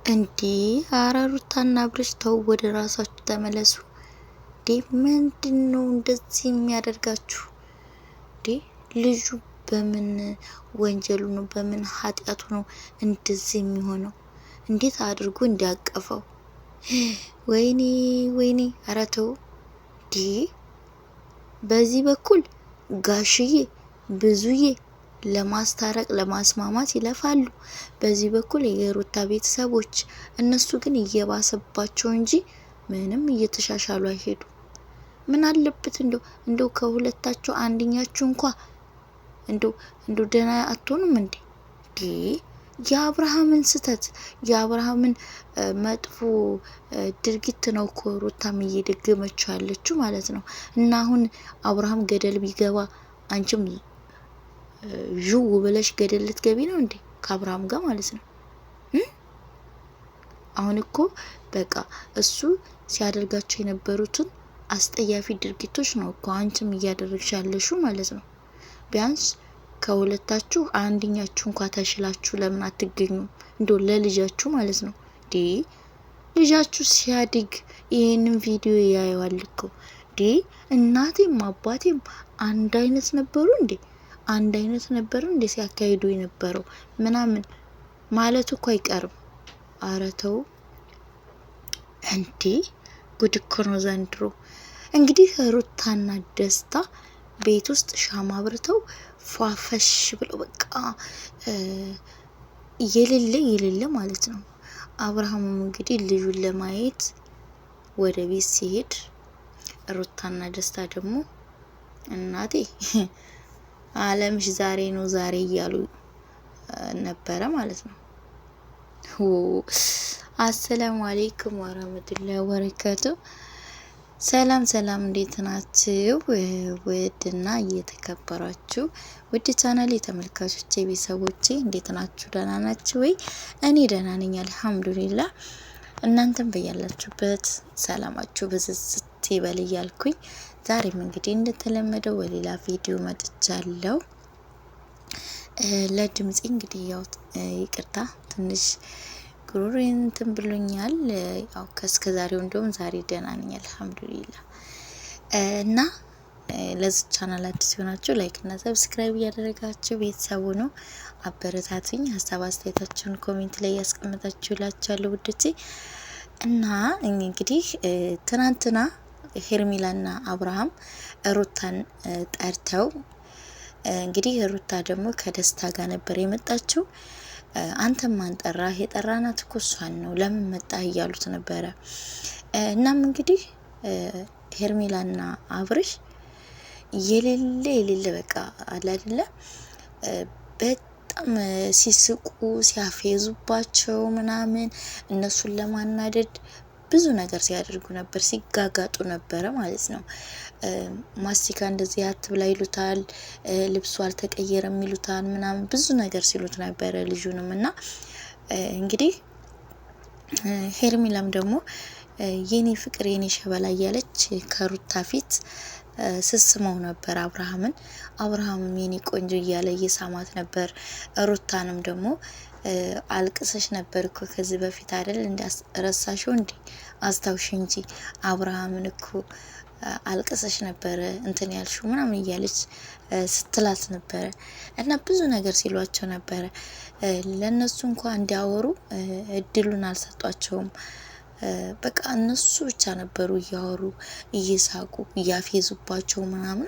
እንዴ አረ ሩታና አብርሽ ተው፣ ወደ ራሳችሁ ተመለሱ። እንዴ ምንድን ነው እንደዚህ የሚያደርጋችሁ? እንዴ ልጁ በምን ወንጀሉ ነው? በምን ኃጢአቱ ነው እንደዚህ የሚሆነው? እንዴት አድርጎ እንዲያቀፈው? ወይኔ ወይኔ! አረ ተው እንዴ! በዚህ በኩል ጋሽዬ ብዙዬ ለማስታረቅ ለማስማማት ይለፋሉ። በዚህ በኩል የሩታ ቤተሰቦች፣ እነሱ ግን እየባሰባቸው እንጂ ምንም እየተሻሻሉ አይሄዱ። ምን አለበት እንደው ከሁለታቸው አንደኛችሁ እንኳ እንደው ደህና አትሆኑም እንዴ? የአብርሃምን ስህተት የአብርሃምን መጥፎ ድርጊት ነው እኮ ሩታም እየደገመችው ያለችው ማለት ነው። እና አሁን አብርሃም ገደል ቢገባ አንቺም ዥው ብለሽ ገደል ልትገቢ ነው እንዴ? ከአብርሃም ጋር ማለት ነው። አሁን እኮ በቃ እሱ ሲያደርጋቸው የነበሩትን አስጠያፊ ድርጊቶች ነው እኮ አንቺም እያደረግሽ ያለሽው ማለት ነው። ቢያንስ ከሁለታችሁ አንድኛችሁ እንኳ ተሽላችሁ ለምን አትገኙም? እንዶ ለልጃችሁ ማለት ነው። ዲ ልጃችሁ ሲያድግ ይህንን ቪዲዮ ያየዋል እኮ። ዲ እናቴም አባቴም አንድ አይነት ነበሩ እንዴ? አንድ አይነት ነበሩ እንዴ ሲያካሂዱ የነበረው ምናምን ማለት እኮ አይቀርም። ኧረ ተው እንዴ! ጉድ እኮ ነው ዘንድሮ። እንግዲህ ሩታና ደስታ ቤት ውስጥ ሻማ አብርተው ፏፈሽ ብለው በቃ የሌለ የሌለ ማለት ነው። አብርሃምም እንግዲህ ልጁን ለማየት ወደ ቤት ሲሄድ ሩታና ደስታ ደግሞ እናቴ አለምሽ ዛሬ ነው ዛሬ እያሉ ነበረ ማለት ነው። አሰላሙ አሌይኩም ወራህመቱላሂ ወበረካቱ። ሰላም ሰላም፣ እንዴት ናችሁ? ውድና እየተከበራችሁ ውድ ቻናል የተመልካቾቼ ቤተሰቦቼ እንዴት ናችሁ? ደህና ናችሁ ወይ? እኔ ደህና ነኝ አልሐምዱሊላህ። እናንተም በያላችሁበት ሰላማችሁ ብዝዝት ይበል እያልኩኝ ዛሬም እንግዲህ እንደተለመደው በሌላ ቪዲዮ መጥቻለሁ። ለድምፄ እንግዲህ ያው ይቅርታ ትንሽ ጉሮሮዬን እንትን ብሎኛል። ያው ከእስከ ዛሬው እንደውም ዛሬ ደህና ነኝ አልሐምዱሊላህ። እና ለዚህ ቻናል አዲስ የሆናችሁ like እና subscribe እያደረጋችሁ ቤተሰቡ ነው አበረታቱኝ። ሀሳብ አስተያየታችሁን comment ላይ ያስቀምጣችሁ እላችኋለሁ ውዶቼ። እና እንግዲህ ትናንትና ሄርሜላና አብርሃም ሩታን ጠርተው እንግዲህ ሩታ ደግሞ ከደስታ ጋር ነበር የመጣችው። አንተም ማን ጠራህ? የጠራናት እኮ እሷን ነው፣ ለምን መጣህ? እያሉት ነበረ። እናም እንግዲህ ሄርሜላና አብርሽ የሌለ የሌለ በቃ አለ አይደለ በጣም ሲስቁ ሲያፌዙባቸው ምናምን እነሱን ለማናደድ ብዙ ነገር ሲያደርጉ ነበር፣ ሲጋጋጡ ነበረ ማለት ነው። ማስቲካ እንደዚህ አትብላ ይሉታል፣ ልብሱ አልተቀየረም ይሉታል፣ ምናምን ብዙ ነገር ሲሉት ነበረ ልጁንም። እና እንግዲህ ሄርሚላም ደግሞ የኔ ፍቅር የኔ ሸበላ እያለች ከሩታ ፊት ስስመው ነበር አብርሃምን። አብርሃምም የኔ ቆንጆ እያለ እየሳማት ነበር። ሩታንም ደግሞ አልቅሰሽ ነበር እኮ ከዚህ በፊት አይደል? እንዲ ረሳሽው እንዲ አስታውሽ እንጂ አብርሃምን እኮ አልቅሰሽ ነበረ እንትን ያልሽው ምናምን እያለች ስትላት ነበረ። እና ብዙ ነገር ሲሏቸው ነበረ። ለእነሱ እንኳ እንዲያወሩ እድሉን አልሰጧቸውም። በቃ እነሱ ብቻ ነበሩ እያወሩ እየሳቁ እያፌዙባቸው ምናምን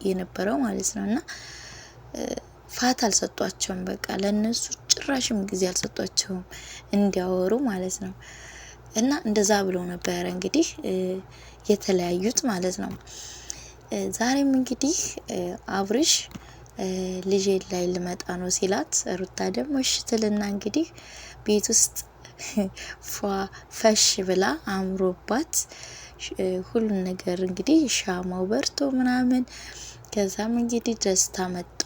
የነበረው ማለት ነው። እና ፋታ አልሰጧቸውም። በቃ ለእነሱ ጭራሽም ጊዜ አልሰጧቸውም እንዲያወሩ ማለት ነው። እና እንደዛ ብለው ነበረ እንግዲህ የተለያዩት ማለት ነው። ዛሬም እንግዲህ አብርሽ ልጄ ላይ ልመጣ ነው ሲላት ሩታ ደግሞ እሺ ትልና እንግዲህ ቤት ውስጥ ፏ ፈሽ ብላ አምሮባት ሁሉን ነገር እንግዲህ ሻማው በርቶ ምናምን ከዛም እንግዲህ ደስታ መጣ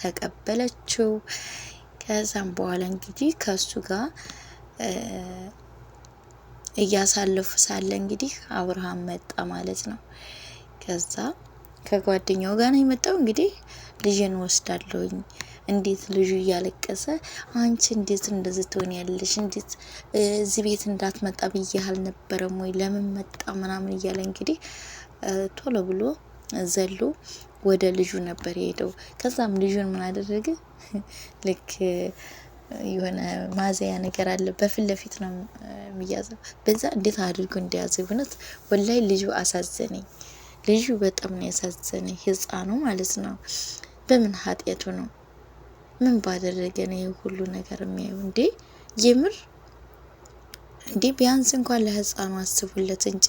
ተቀበለችው። ከዛም በኋላ እንግዲህ ከሱ ጋር እያሳለፉ ሳለ እንግዲህ አብርሃም መጣ ማለት ነው። ከዛ ከጓደኛው ጋር ነው የመጣው። እንግዲህ ልጅን ወስዳለሁኝ እንዴት ልጁ እያለቀሰ አንቺ እንዴት እንደዚህ ትሆኛለሽ? እንዴት እዚህ ቤት እንዳትመጣ ብዬሽ አልነበረም ወይ? ለምን መጣ ምናምን እያለ እንግዲህ ቶሎ ብሎ ዘሎ ወደ ልጁ ነበር የሄደው። ከዛም ልጁን ምን አደረገ? ልክ የሆነ ማዘያ ነገር አለ፣ በፊት ለፊት ነው የሚያዘው። በዛ እንዴት አድርጎ እንደያዘ እውነት ወላይ ልጁ አሳዘነኝ። ልጁ በጣም ነው ያሳዘነኝ፣ ህፃኑ ማለት ነው። በምን ኃጢአቱ ነው? ምን ባደረገ ነው ይህ ሁሉ ነገር የሚያየው እንዴ? የምር እንዴ! ቢያንስ እንኳን ለህፃኑ አስቡለት እንጂ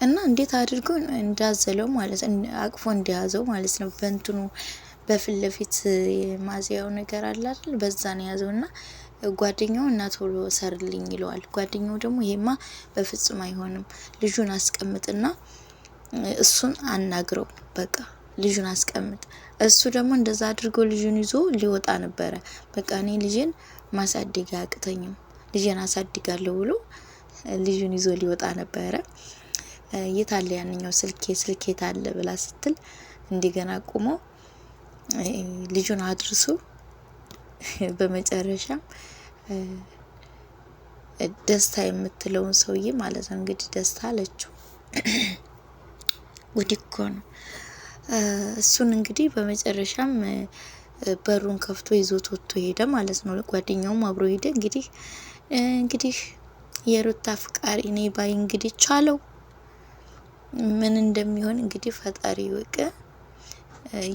እና እንዴት አድርጎ እንዳዘለው ማለት አቅፎ እንደያዘው ማለት ነው። በእንትኑ በፊት ለፊት ማዚያው ነገር አለ አይደል? በዛ ነው የያዘው እና ጓደኛው እና ቶሎ ሰርልኝ ይለዋል። ጓደኛው ደግሞ ይሄማ በፍጹም አይሆንም፣ ልጁን አስቀምጥና እሱን አናግረው፣ በቃ ልጁን አስቀምጥ። እሱ ደግሞ እንደዛ አድርጎ ልጁን ይዞ ሊወጣ ነበረ። በቃ እኔ ልጄን ማሳደግ አያቅተኝም፣ ልጄን አሳድጋለሁ ብሎ ልጁን ይዞ ሊወጣ ነበረ። የታለ ያንኛው ስልኬ ስልኬ ታለ ብላ ስትል እንደገና ቁሞ ልጁን አድርሶ በመጨረሻም ደስታ የምትለውን ሰውዬ ማለት ነው እንግዲህ ደስታ አለችው። ጉድ እኮ ነው። እሱን እንግዲህ በመጨረሻም በሩን ከፍቶ ይዞት ወጥቶ ሄደ ማለት ነው። ጓደኛውም አብሮ ሄደ። እንግዲህ የሩታ አፍቃሪ ነኝ ባይ እንግዲህ ቻለው ምን እንደሚሆን እንግዲህ ፈጣሪ ይወቅ።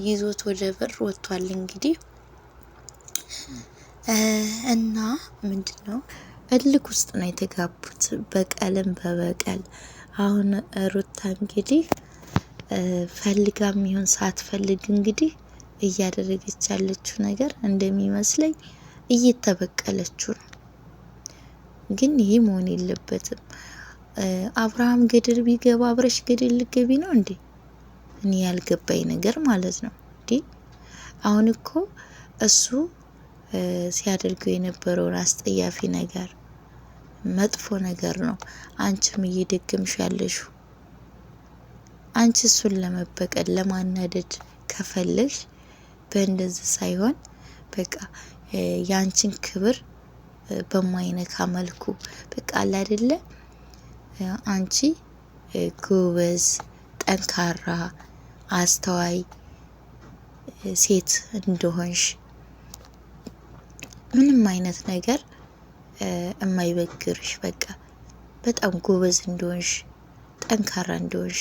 ይዞት ወደ በር ወጥቷል እንግዲህ እና ምንድን ነው እልክ ውስጥ ነው የተጋቡት፣ በቀልም በበቀል። አሁን ሩታ እንግዲህ ፈልጋም ይሁን ሳትፈልግ እንግዲህ እያደረገች ያለችው ነገር እንደሚመስለኝ እየተበቀለችው ነው። ግን ይሄ መሆን የለበትም። አብርሃም ገደል ቢገባ አብረሽ ገደል ልገቢ ነው እንዴ? እኔ ያልገባኝ ነገር ማለት ነው እንዴ። አሁን እኮ እሱ ሲያደርገው የነበረውን አስጠያፊ ነገር መጥፎ ነገር ነው አንቺም እየደገምሽ ያለሽው። አንቺ እሱን ለመበቀል ለማናደድ ከፈለግሽ በእንደዚህ ሳይሆን በቃ ያንቺን ክብር በማይነካ መልኩ በቃ አለ አይደለ አንቺ ጎበዝ፣ ጠንካራ፣ አስተዋይ ሴት እንደሆንሽ ምንም አይነት ነገር የማይበግርሽ በቃ በጣም ጎበዝ እንደሆንሽ ጠንካራ እንደሆንሽ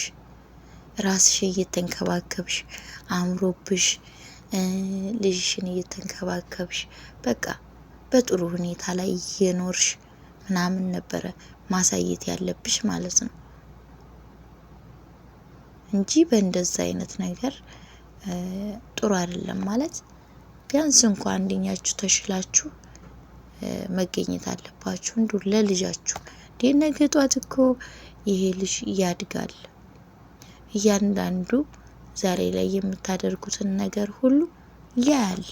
ራስሽ እየተንከባከብሽ አምሮብሽ ልጅሽን እየተንከባከብሽ በቃ በጥሩ ሁኔታ ላይ እየኖርሽ ምናምን ነበረ ማሳየት ያለብሽ ማለት ነው እንጂ በእንደዛ አይነት ነገር ጥሩ አይደለም። ማለት ቢያንስ እንኳን አንደኛችሁ ተሽላችሁ መገኘት አለባችሁ። እንዱ ለልጃችሁ እንዴ ነገ ጧት እኮ ይሄ ልጅ ያድጋል። እያንዳንዱ ዛሬ ላይ የምታደርጉትን ነገር ሁሉ ያያል።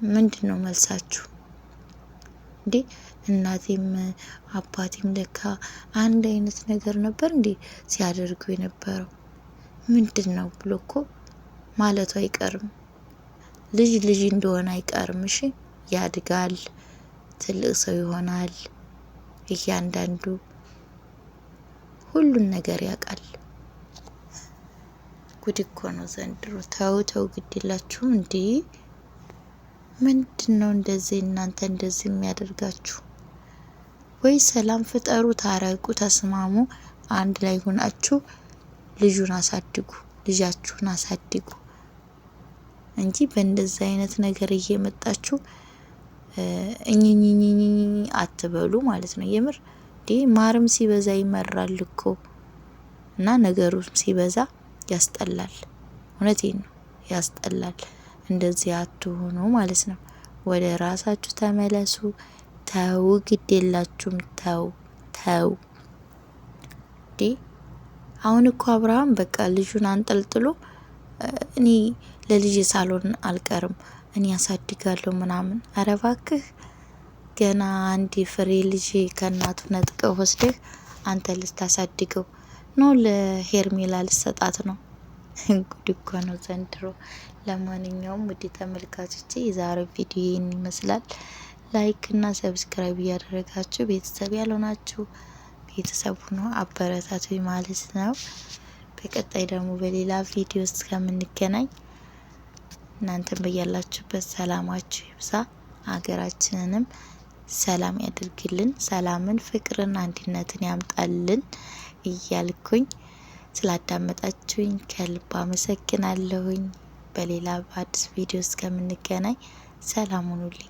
ምንድን ነው መልሳችሁ? እንዴ እናቴም አባቴም ለካ አንድ አይነት ነገር ነበር እንዴ ሲያደርጉ የነበረው ምንድን ነው ብሎ እኮ ማለቱ አይቀርም። ልጅ ልጅ እንደሆነ አይቀርም። እሺ ያድጋል፣ ትልቅ ሰው ይሆናል። እያንዳንዱ ሁሉን ነገር ያውቃል። ጉድ እኮ ነው ዘንድሮ። ተው ተው፣ ግድ የላችሁም እንዴ? ምንድን ነው እንደዚህ እናንተ እንደዚህ የሚያደርጋችሁ? ወይ ሰላም ፍጠሩ፣ ታረቁ፣ ተስማሙ፣ አንድ ላይ ሆናችሁ ልጁን አሳድጉ፣ ልጃችሁን አሳድጉ እንጂ በእንደዚህ አይነት ነገር እየመጣችሁ እኝኝኝኝኝ አትበሉ ማለት ነው። የምር እንዴ ማርም ሲበዛ ይመራል እኮ እና ነገሩም ሲበዛ ያስጠላል። እውነቴን ነው ያስጠላል። እንደዚህ አትሆኑ ማለት ነው። ወደ ራሳችሁ ተመለሱ። ተው፣ ግድ የላችሁም። ተው ተው። እንዴ አሁን እኮ አብርሃም በቃ ልጁን አንጠልጥሎ እኔ ለልጅ ሳሎን አልቀርም እኔ ያሳድጋለሁ ምናምን። አረ እባክህ ገና አንድ ፍሬ ልጅ ከእናቱ ነጥቀው ወስደህ አንተ ልታሳድገው ነው? ለሄርሜላ ልሰጣት ነው? ጉድ እኮ ነው ዘንድሮ። ለማንኛውም ውድ ተመልካቾቼ የዛሬው ቪዲዮ ይህን ይመስላል። Like እና subscribe እያደረጋችሁ ቤተሰብ ያልሆናችሁ ቤተሰብ ሁኑ፣ አበረታቱ ማለት ነው። በቀጣይ ደግሞ በሌላ ቪዲዮ እስከምንገናኝ እናንተም በያላችሁበት ሰላማችሁ ይብዛ፣ ሀገራችንንም ሰላም ያድርግልን፣ ሰላምን፣ ፍቅርን፣ አንድነትን ያምጣልን እያልኩኝ ስላዳመጣችሁኝ ከልብ አመሰግናለሁኝ። በሌላ በአዲስ ቪዲዮ እስከምንገናኝ ሰላም ሁኑልኝ።